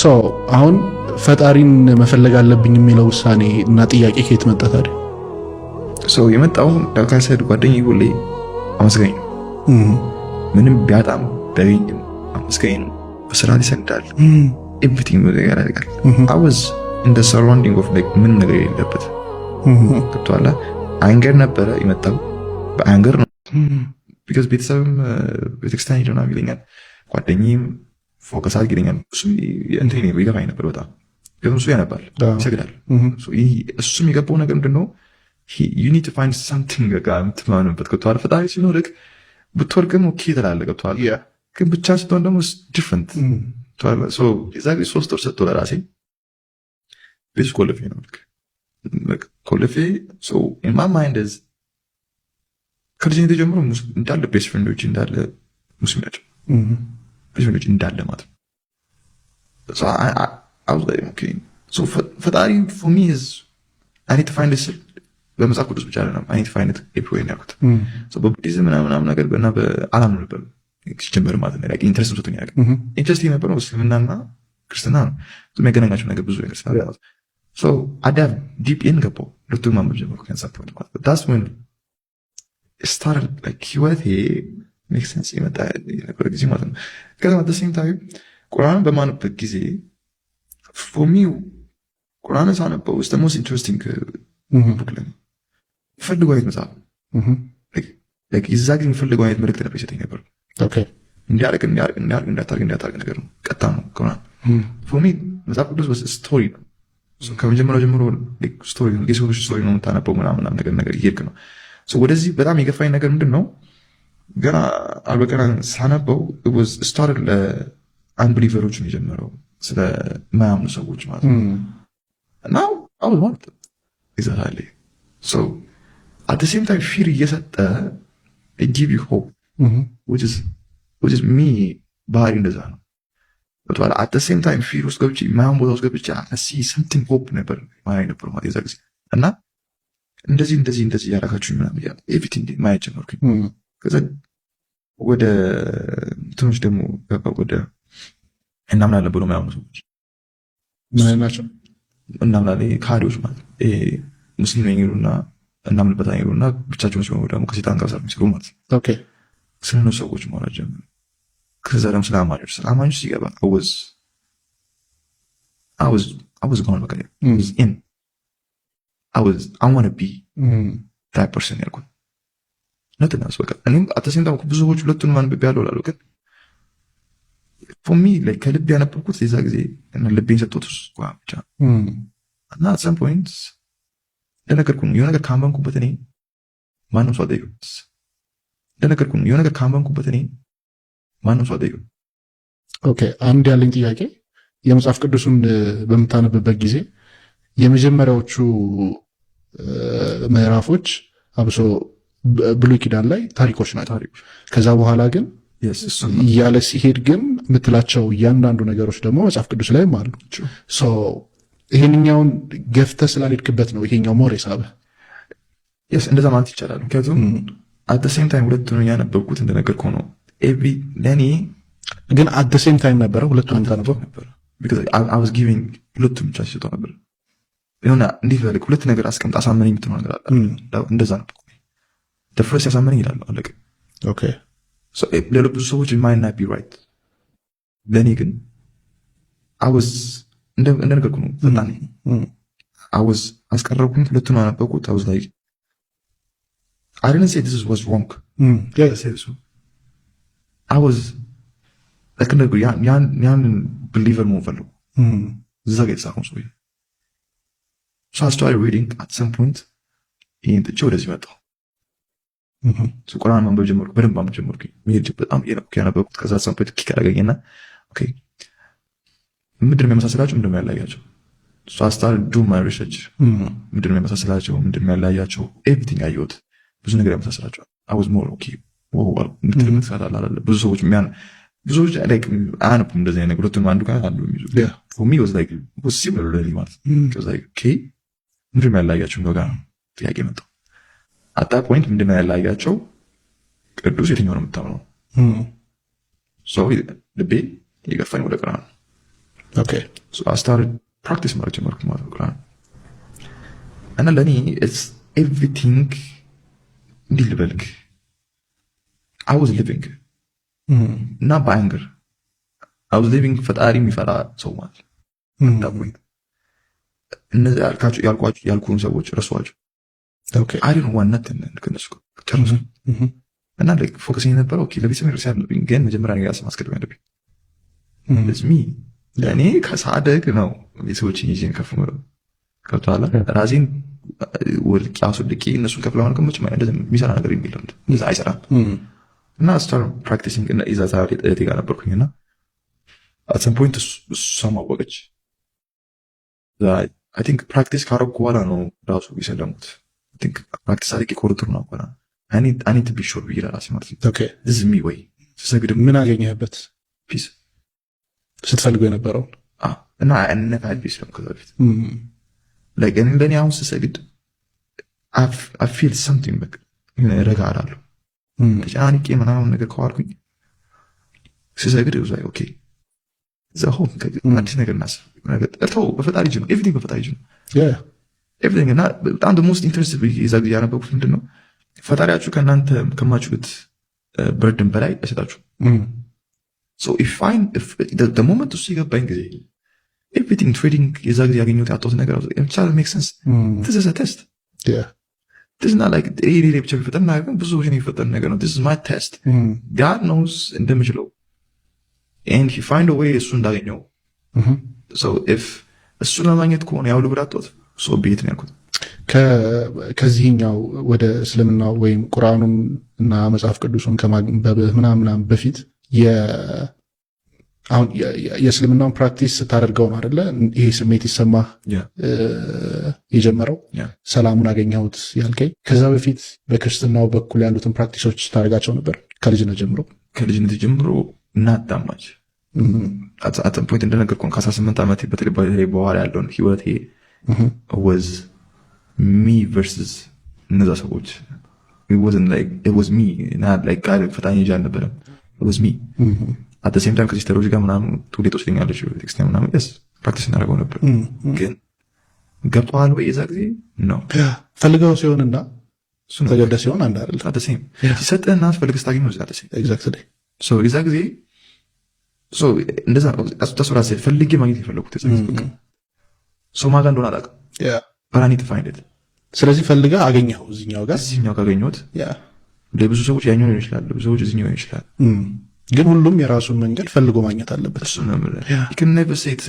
So አሁን ፈጣሪን መፈለግ አለብኝ የሚለው ውሳኔ እና ጥያቄ ከየት መጣ ታዲያ? So የመጣው like I said፣ ጓደኛዬ ሁሌ አመስጋኝ ነው። ምንም ቢያጣም ቢያገኝም አመስጋኝ ነው። በስራ ይሰግዳል። Everything ነገር ያደርጋል። I was in the surrounding of like ምንም ነገር የሌለበት፣ ገብቶሃል? Anger ነበረ የመጣው፣ በ anger ነው። Because ቤተሰብም ቤተክርስቲያን ሄደና ይለኛል፣ ጓደኛዬም focus አድርግ ይለኛል። እሱ እንትን ይገባኝ ነበር በጣም፣ ግን እሱ ያነባል፣ ይሰግዳል። እሱም የገባው ነገር ምንድን ነው? You need to find something በቃ የምትማንበት፣ ገብቶሃል? ፈጣሪ ሲኖርህ ብትወድቅም okay ትላለህ፣ ገብቶሃል? ግን ብቻ ስትሆን ደግሞ different። የዛ ጊዜ 3 ወር ሰጥቶ ለራሴ ቤት ውስጥ ቆልፌ ነው፣ ቆልፌ። In my mind ከልጅነቴ ጀምሮ እንዳለ best friend ኦች እንዳለ ሙስሊም ናቸው። Best friend ኦች እንዳለ ማለት ነው። ፈጣሪ for me is I need to find ስል በመጽሐፍ ቅዱስ ብቻ አይደለም፣ I need to find it everywhere ያልኩት። በቡዲዝም ምናምን ነገር እና አላምንም ነበር ሲጀመር ማለት ነው። Interest ሰጥቶኝ አያውቅም። Interest የነበረው እስልምናና ክርስትና ነው። የሚያገናኛቸው ነገር ብዙ ነገር ስላለ I dive deep in ገባሁ። ሁለቱን ማንበብ ጀመርኩ። ከዛ point ማለት that's when start like ህይወቴ make sense የመጣ የነበረ ጊዜ ማለት ነው። ከዛ at same time ቁርአንን በማነብበት ጊዜ for me ቁርአንን ሳነበው was the most interesting book ለኔ። የምፈልገው አይነት መጽሐፍ፣ የዛ ጊዜ የምፈልገው አይነት መልዕክት ነበር ይሰጠኝ ነበር። እንዲያርግ እንዲያርግ እንዲያርግ፣ እንዳታርግ እንዳታርግ ነገር ነው። ቀጥታ ነው ቁርአን። For me መጽሐፍ ቅዱስ story ነው። ከመጀመሪያው ጀምሮ story ነው፣ የሰዎች story ነው የምታነበው ምናምን ነገር እየሄድክ ነው። ወደዚህ በጣም የገፋኝ ነገር ምንድን ነው? ገና አልበቀራን ሳነበው start ለ unbeliever ኦች ነው የጀመረው፣ ስለማያምኑ ሰዎች ማለት ነው። እና አሁን ማለት ይዛታል at same time fear እየሰጠ give you hope, which is me ባህሪ እንደዛ ነው። At same time fear ውስጥ ገብቼ ማያን ቦታ ውስጥ ገብቼ see something hope ነበር ማያ ነበር ማለት የዛ ጊዜ። እና እንደዚህ እንደዚህ እንደዚህ እያደረጋችሁ ምናምን እያለ everything ማየት ጀመርኩኝ። ከዛ ወደ እንትኖች ደግሞ ገባ፣ ወደ እናምናለን ብሎ የማያምኑ ሰዎች። ምን ናቸው? እናምናለን ካዲዎች ማለት ሙስሊም ነኝ ይሉና እናምንበታለን ይሉና ብቻቸውን ሲሆኑ ደግሞ ከሴጣን ጋር የሚሰሩ ማለት ነው። ስለነሱ ሰዎች ማውራት ጀመሩ። ከዛ ደግሞ ስለ አማኞች ሲገባ I was gone፣ በቃ in I wanna be that person ያልኩት nothing else። በቃ እኔም at the same time ብዙ ሰዎች ሁለቱንም አንብቤ ያለው እላለሁ፣ ግን for me ከልብ ያነበብኩት የዛ ጊዜ እና ልቤን ሰጥቶት እሱ ብቻ። እና at some point እንደነገርኩህ ነው፣ የሆነ ነገር ካመንኩበት እኔ ማንም ሰው አልጠይቅም። እንደነገርኩህ ነው፣ የሆነ ነገር ካመንኩበት እኔ ማንም ሰው አልጠይቅም። Okay፣ አንድ ያለኝ ጥያቄ የመጽሐፍ ቅዱሱን በምታነብበት ጊዜ የመጀመሪያዎቹ ምዕራፎች አብሶ ብሉይ ኪዳን ላይ ታሪኮች ናቸው። ከዛ በኋላ ግን እያለ ሲሄድ ግን የምትላቸው እያንዳንዱ ነገሮች ደግሞ መጽሐፍ ቅዱስ ላይም አሉ። ይሄንኛውን ገፍተህ ስላልሄድክበት ነው ይሄኛው more የሳበህ? እንደዛ ማለት ይቻላል። ምክንያቱም at same time ሁለቱን ያነበብኩት እንደነገርኩህ ነው። Every ለእኔ ግን at same time ነበረ ሁለቱን የምታነበው? I was giving ሁለቱም ብቻ ሲሰጠው ነበር። የሆነ እንዴት በልክ ሁለት ነገር አስቀምጥ አሳመነኝ የምትለው ነገር አለ። እንደዛ ነበር። First ያሳመነኝ ይላሉ፣ አለቀ። ሌሎች ብዙ ሰዎች might not be right፣ ለእኔ ግን I was እንደነገርኩህ ነው፣ ፈጣን I was። አስቀረብኩኝ፣ ሁለቱን አነበብኩት። I was like, I didn't say this was wrong. I was like ያንን believer መሆን ፈለጉ እዛ ጋር የተጻፈው ሰውዬ። So I started reading. At some point ይህን ትቼ ወደዚህ መጣሁ። ቁርአን ማንበብ ጀመርኩ። በደንብ ማንበብ ጀመርኩ። መሄድ በጣም ያነበብኩት። ከዛ some point kick አደረገኝና okay፣ ምንድን ነው የሚያመሳስላቸው? ምንድን ነው የሚያለያያቸው? So I started do my research። ምንድን ነው የሚያመሳስላቸው? ምንድን ነው የሚያለያያቸው? Everything አየሁት። ብዙ ነገር ያመሳስላቸዋል። I was more okay ምትልምት አለ። ብዙ ሰዎች ብዙ ሰዎች like አያነቡም እንደዚህ አይነት ነገር፣ ሁለቱንም አንዱ ጋር አንዱ የሚይዙ። For me was like was similar ማለት was like okay፣ ምንድን ነው የሚያለያያቸው ጋር ጥያቄ መጣው። At that point ምንድን ነው ያለያያቸው? ቅዱስ የትኛው ነው የምታምነው? So ልቤ የገፋኝ ወደ ቁርአን። I start practice ማድረግ ጀመርኩ ማለት ነው ቁርአን። እና ለእኔ it's everything፣ እንዲህ ልበልክ፣ I was living እና በ anger I was living፣ ፈጣሪ የሚፈራ ሰው ማለት ነው። እነዚህ ያልካቸው ያልኳቸው ያልኩህን ሰዎች ረሷቸው። I don't want nothing ከነሱ፣ ጨረስኩ። እና focus የነበረው okay ለቤተሰብ መድረስ ያለብኝ ግን መጀመሪያ ነገር ማስቀደም ያለብኝ me፣ እኔ ከሳደግ ነው ቤተሰቦችን ይዤን ከፍ ምለው፣ ገብቶሃል? ራሴን ወድቄ አስወድቄ እነሱን ከፍ ለማድረግ መቼም እንደዚህ የሚሰራ ነገር የሚለው እንደዛ አይሰራም። እና start practicing። እና የዛ ሰዓት እህቴ ጋር ነበርኩኝ እና at some point እሷም አወቀች። I think practice ካረኩ በኋላ ነው ራሱ የሰለሙት። Practice አድርጌ ኮሪደር ነው በኋላ I need to be sure ብዬ ለራሴ ማለት ነው። This is me ወይ ስሰግድ ምን አገኘህበት? Peace። ስትፈልገው የነበረውን። እና I never had peace ደግሞ ከዛ በፊት። Like እኔ ለእኔ አሁን ስሰግድ I feel something፣ በቃ የሆነ ረጋ እላለሁ። ተጨናንቄ ምናምን ነገር ከዋልኩኝ ስሰግድ like okay ዘሆ አዲስ ነገር እናስብ ተው፣ በፈጣሪ እጅ ነው everything፣ በፈጣሪ እጅ ነው everything። እና በጣም the most interested የዛ ጊዜ ያነበብኩት ምንድን ነው፣ ፈጣሪያችሁ ከእናንተ ከማችሉት burden በላይ አይሰጣችሁም። Moment እሱ የገባኝ ጊዜ everything trading የዛ ጊዜ ያገኘሁት ያጣሁት ነገር make sense። This is a test። This not like ይሄ ብቻ የሚፈጠር ነገር፣ ብዙ ሰዎች የሚፈጠር ነገር ነው። This is my test። God knows እንደምችለው and he find a way እሱ እንዳገኘው። So if እሱን ለማግኘት ከሆነ ያው ልብር አጣሁት፣ so be it ነው ያልኩት። ከዚህኛው ወደ እስልምናው ወይም ቁርአኑን እና መጽሐፍ ቅዱሱን ከማንበብህ ምናምን በፊት አሁን የእስልምናውን practice ስታደርገው ነው አደለ ይሄ ስሜት ይሰማህ የጀመረው፣ ሰላሙን አገኘሁት ያልከኝ? ከዛ በፊት በክርስትናው በኩል ያሉትን practice ኦች ታደርጋቸው ነበር ከልጅነት ጀምሮ? ከልጅነት ጀምሮ not that much። At some point እንደነገርኩህ ከ18 ዓመት በተለይ በኋላ ያለውን ህይወቴ was me versus እነዛ ሰዎች። Was me፣ ፈጣኝ እንጂ አልነበረም። Was me። At same time ከ sister ኦች ጋር ምናምን ትውሌት ወስደኛለች ቤተክርስቲያን ምናምን፣ yes practice እናደርገው ነበር። ግን ገብተዋል ወይ የዛ ጊዜ ነው። ፈልገው ሲሆንና ተገደ ሲሆን አንድ አይደለም። ሲሰጥህና ፈልገህ ስታገኘው የዛ ጊዜ እንደዛ ራሴ ፈልጌ ማግኘት የፈለጉት የዛ ጊዜ ሰው ማጋ እንደሆነ አላውቅም። But I need to find it። ስለዚህ ፈልገህ አገኘኸው እዚህኛው ጋር። እዚህኛው ካገኘሁት ለብዙ ሰዎች ያኛው ሊሆን ይችላል፣ ለብዙ ሰዎች እዚህኛው ሊሆን ይችላል። ግን ሁሉም የራሱን መንገድ ፈልጎ ማግኘት አለበት። እሱ ነው የምልህ።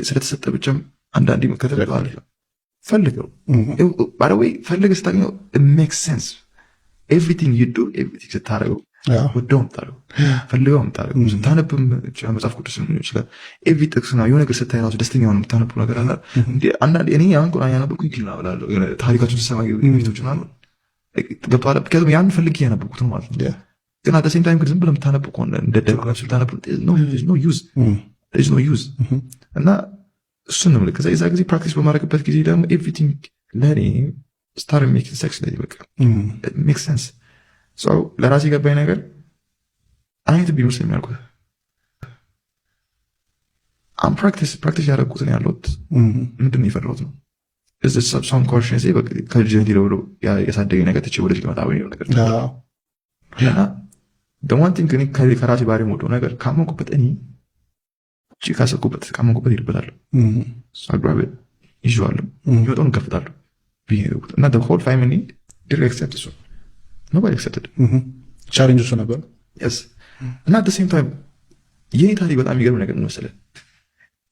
ስለተሰጠ ብቻም አንዳንዴ መከተል ፈልገው፣ by the way ፈልገህ ስታገኘው make sense። Everything you do፣ everything ስታደርገው ወደው የምታደርገው፣ ፈልገው የምታደርገው፣ ስታነብም መጽሐፍ ቅዱስ ሊሆን ይችላል። Every ጥቅስ ነው የሆነ ነገር ስታይ ራሱ ደስተኛ ሆነ የምታነበው ነገር አለ። አንዳንዴ እኔ ያን ቁርአን ያነበብኩኝ ክልና እላለሁ። ታሪካቸውን ስሰማ ቤቶች ምናምን ገብቶሃል። ምክንያቱም ያን ፈልጌ ያነበብኩት ነው ማለት ነው። ግን at same time ግን ዝም ብለህ የምታነብ ከሆነ እንደ ደብ ስታነብ no use፣ no use። እና እሱን ነው የምልህ። ከዛ የዛ ጊዜ practice በማድረግበት ጊዜ ደግሞ everything ለእኔ start making sense ላይ በቃ make sense። ለራሴ የገባኝ ነገር I need to be ሙስሊም ያልኩት I'm practice ያደረግኩት ነው ያለሁት። ምንድን ነው የፈራሁት ነው some conscience ከልጅነት ብሎ ያሳደገኝ ነገር ትቼ ወደዚህ ልመጣ ወይ ነገር። እና one thing እኔ ከራሴ ባህሪ የምወደው ነገር ካመንኩበት፣ እኔ እቺ ካሰብኩበት ካመንኩበት ይልበታለሁ፣ አግባብ ይዤዋለሁ፣ የሚወጣውን እከፍታለሁ ብዬ ነው የገቡት። እና whole family didn't accept እሱ፣ nobody accepted። Challenge እሱ ነበር። Yes። እና at same time የኔ ታሪክ በጣም የሚገርም ነገር ምን መሰለህ?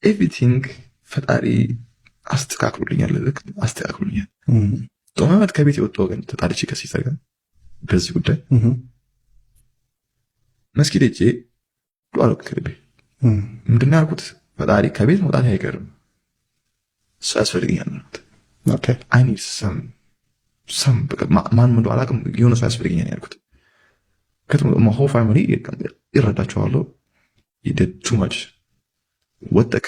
Everything ፈጣሪ አስተካክሎልኛል፣ ልክ አስተካክሎልኛል። ጦመመት ከቤት የወጣው ግን ተጣልቼ ከ sister ጋር በዚህ ጉዳይ መስጊድ ሄጄ ዱዓ አደረኩ ከልቤ። ምንድን ነው ያልኩት? ፈጣሪ ከቤት መውጣት አይቀርም፣ ሰው ያስፈልገኛል አልኩት። I need some ማን እንደው አላውቅም፣ የሆነ ሰው ያስፈልገኛል ያልኩት። Whole family ይረዳቸዋለሁ። Too much ወጠክ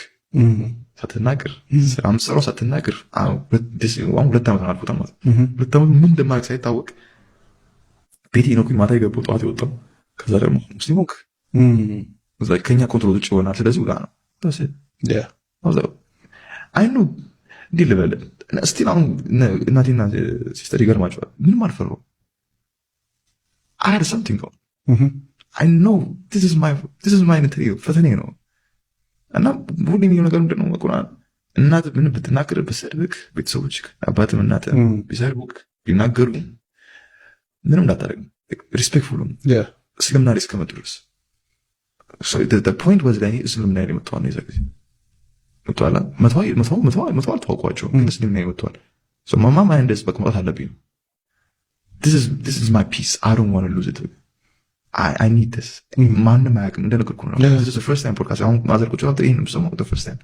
ሳትናገር፣ ስራ የምትሰራው ሳትናገር፣ አሁን 2 ዓመት አልፎታል ማለት 2 ዓመት ምን እንደማድረግ ሳይታወቅ ቤቴ ነው ማታ የገባው ጠዋት የወጣው። ከዛ ደግሞ ሙስሊም ሆንክ ከኛ control ውጭ ይሆናል። ስለዚህ ውጣ ነው። I know እንዲህ ልበል still አሁን እናቴና sister ይገርማቸዋል። ምንም አልፈራሁም። I had something. I know this is my ፈተኔ ነው። እና ሁሌ የሚለው ነገር ምንድን ነው? ቁርአን እናት ምን ብትናገር ብትሰድብክ፣ ቤተሰቦች አባትም እናት ቢሰድቡክ ቢናገሩ ምንም እንዳታደርግ፣ respectful እስልምና ላይ እስከመጡ ድረስ። Point was ላይ እስልምና ላይ መጥተዋል ነው። የዛ ጊዜ መጥተዋል። መተው አልተዋውቋቸውም፣ ግን እስልምና ላይ መጥተዋል። ማማ እንደዚህ በቃ መውጣት አለብኝ ነው። This is my peace. I don't want to lose it. I need this. ማንም አያውቅም፣ እንደነገርኩህ ነው። This is the first time podcast። አሁን mother ቁጭ ብላ ይሄን የምሰማው the first time።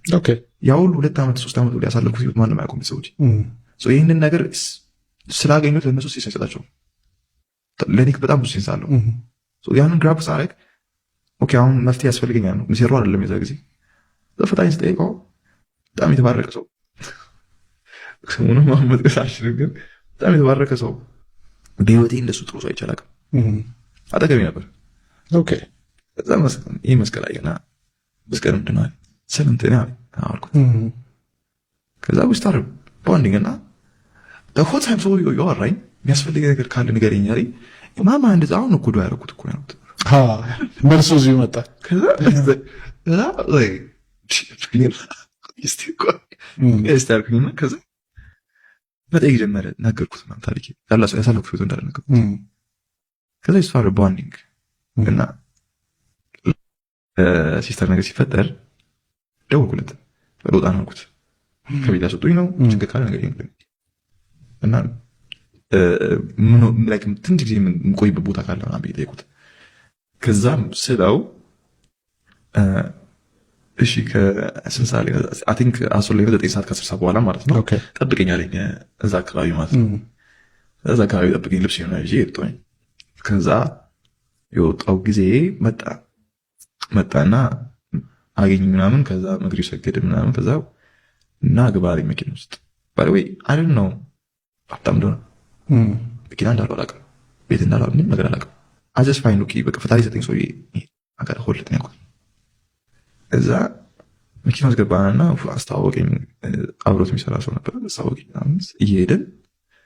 ያ ሁሉ 2 ዓመት 3 ዓመት ሁሉ ያሳለፍኩት ህይወት ማንም አያውቁም ቤተሰቦች። ይህንን ነገር ስላገኙት ለእነሱ sense አይሰጣቸውም። ለእኔ በጣም ብዙ sense አለው። ያንን grab ሳደርግ okay አሁን መፍትሄ ያስፈልገኛል ነው። ሚሰሩ አይደለም። የዛ ጊዜ ፈጣሪን ስጠይቀው በጣም የተባረከ ሰው፣ ስሙንም መጥቀስ አልችልም፣ ግን በጣም የተባረከ ሰው፣ በህይወቴ እንደሱ ጥሩ ሰው አይቼ አላውቅም። አጠገቤ ነበር። ከዛ ይህ መስቀል አየና መስቀል ምንድን ነው አለኝ። ሰለምቴ አልኩት። ከዛ we start bonding እና whole time ሰው ያወራኝ የሚያስፈልግ ነገር ካለ ንገረኝ አለኝ። ማማ እንደዛ አሁን እኮ ዱዓ ያደረኩት እኮ ነው። መልሱ እዚሁ መጣ። ከዛ እስቲ አልኩኝና ከዛ መጠየቅ ጀመረ። ነገርኩት ምናምን ታሪኬ ያሳለፍኩት ህይወት እንዳለ ነገርኩት። ከዛ start bonding እና sister ነገር ሲፈጠር ደወልኩለት። ልወጣ ነው አልኩት። ከቤት ያስወጡኝ ነው፣ ችግር ካለ ነገር እና ትንሽ ጊዜ የምቆይበት ቦታ ካለ ምናምን ብዬ ጠየቁት። ከዛም ስለው እሺ ከስንት ሰዓት ላይ፣ I think አስር ላይ፣ 9 ሰዓት ከ10 ሰዓት በኋላ ማለት ነው፣ ጠብቀኝ አለኝ። እዛ አካባቢ ማለት ነው። እዛ አካባቢ ጠብቀኝ፣ ልብስ ሆነ ይዤ ወጣሁኝ። ከዛ የወጣው ጊዜ መጣ። መጣና አገኝ ምናምን፣ ከዛ መግሪብ ሰገድ ምናምን፣ ከዛ እና ግባ አለኝ መኪና ውስጥ። By the way, I don't know ሀብታም እንደሆነ፣ መኪና እንዳለው አላውቅም፣ ቤት እንዳለው ምንም ነገር አላውቅም። I just find okay በቃ ፈጣሪ ሰጠኝ ሰውዬ አጋር ሆልት ነው ያልኩት። እዛ መኪና ውስጥ ገባንና አስተዋወቀኝ። አብሮት የሚሰራ ሰው ነበር። አስተዋወቀኝ ምናምን፣ እየሄድን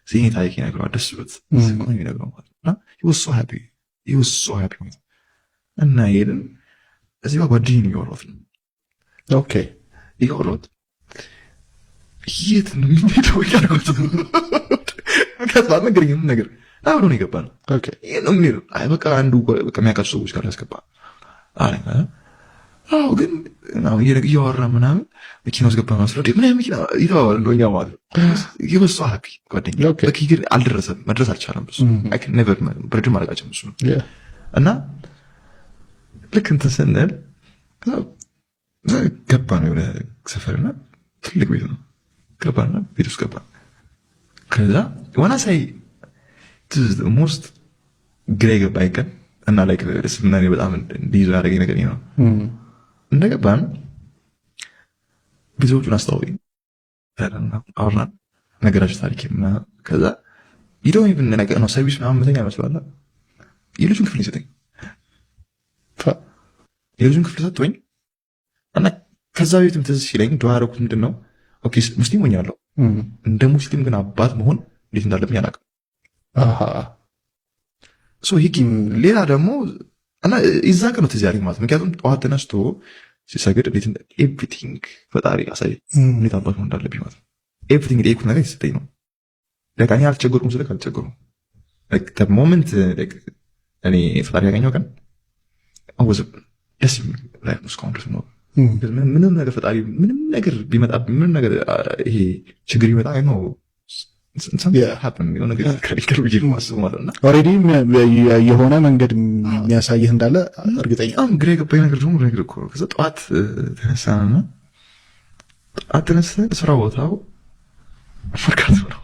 ይሄ ታሪክ ይነግረዋል። ደስ ብሎት ይነግረዋል ማለት ነው። እና he was so happy, he was so happy ማለት ነው። እና ሄድን፣ እዚህ ጋር ጓደኛዬን እያወራሁት ነው። እያወራሁት የት ነው የምንሄደው እያልኩት፣ ምክንያቱም አልነገረኝም ምንም ነገር፣ አብሮ ነው የገባ ነው። ይሄ ነው የምንሄደው። አይ በቃ አንዱ በቃ የሚያውቃቸው ሰዎች ጋር ያስገባ አለኝ። አዎ ግን እያወራ ምናምን መኪና ውስጥ ገባ መስሎ ምን አይነት መኪና እየተባባልን ነው እኛ ማለት ነው። He was so happy ጓደኛ። በቃ ግን አልደረሰም፣ መድረስ አልቻለም። እሱ I can never ብርድ ማድረግ አልቻለም እሱ ነው። እና ልክ እንትን ስንል ገባ ነው የሆነ ሰፈርና ትልቅ ቤት ነው። ገባና ቤት ውስጥ ገባ። ከዛ ዋና ሳይ most ግራ የገባኝ ቀን እና like እስልምና በጣም እንዲይዞ ያደረገኝ ነገር ነው። እንደገባን ቤተሰቦቹን አስተዋወቀኝ፣ አወራን፣ ነገራቸው ታሪክ ምናምን። ከዛ you don't even ነገር ነው service ምናምን መተኛ ይመስላል። የልጁን ክፍል ይሰጠኝ፣ የልጁን ክፍል ሰጥቶኝ እና ከዛ ቤትም ትዝ ሲለኝ ዱዓ ያደረኩት ምንድን ነው፣ okay ሙስሊም ሆኛለሁ፣ እንደ ሙስሊም ግን አባት መሆን እንዴት እንዳለብኝ አላውቅም። So ሌላ ደግሞ እና የዛ ቀን ነው ትዝ ያለኝ ማለት፣ ምክንያቱም ጠዋት ተነስቶ ሲሰግድ እንዴት everything ፈጣሪ አሳይ እንዴት አባት መሆን እንዳለብኝ ማለት ነው። Everything የጠየኩት ነገር የተሰጠኝ ነው። በቃ እኔ አልቸገርኩም ስልክ አልቸገርኩም። Moment እኔ ፈጣሪ ያገኘው ቀን አወዘ ደስ የሚል life ነው እስካሁን ድረስ ነው። ምንም ነገር ፈጣሪ ምንም ነገር ቢመጣ፣ ምንም ነገር ይሄ ችግር ቢመጣ ነው Already የሆነ መንገድ የሚያሳይህ እንዳለ እርግጠኛ። በጣም ግራ የገባኝ ነገር ደግሞ ነገር እኮ ከዛ ጠዋት ተነሳንና ጠዋት ተነስተን ስራ ቦታው መርካቶ ነው።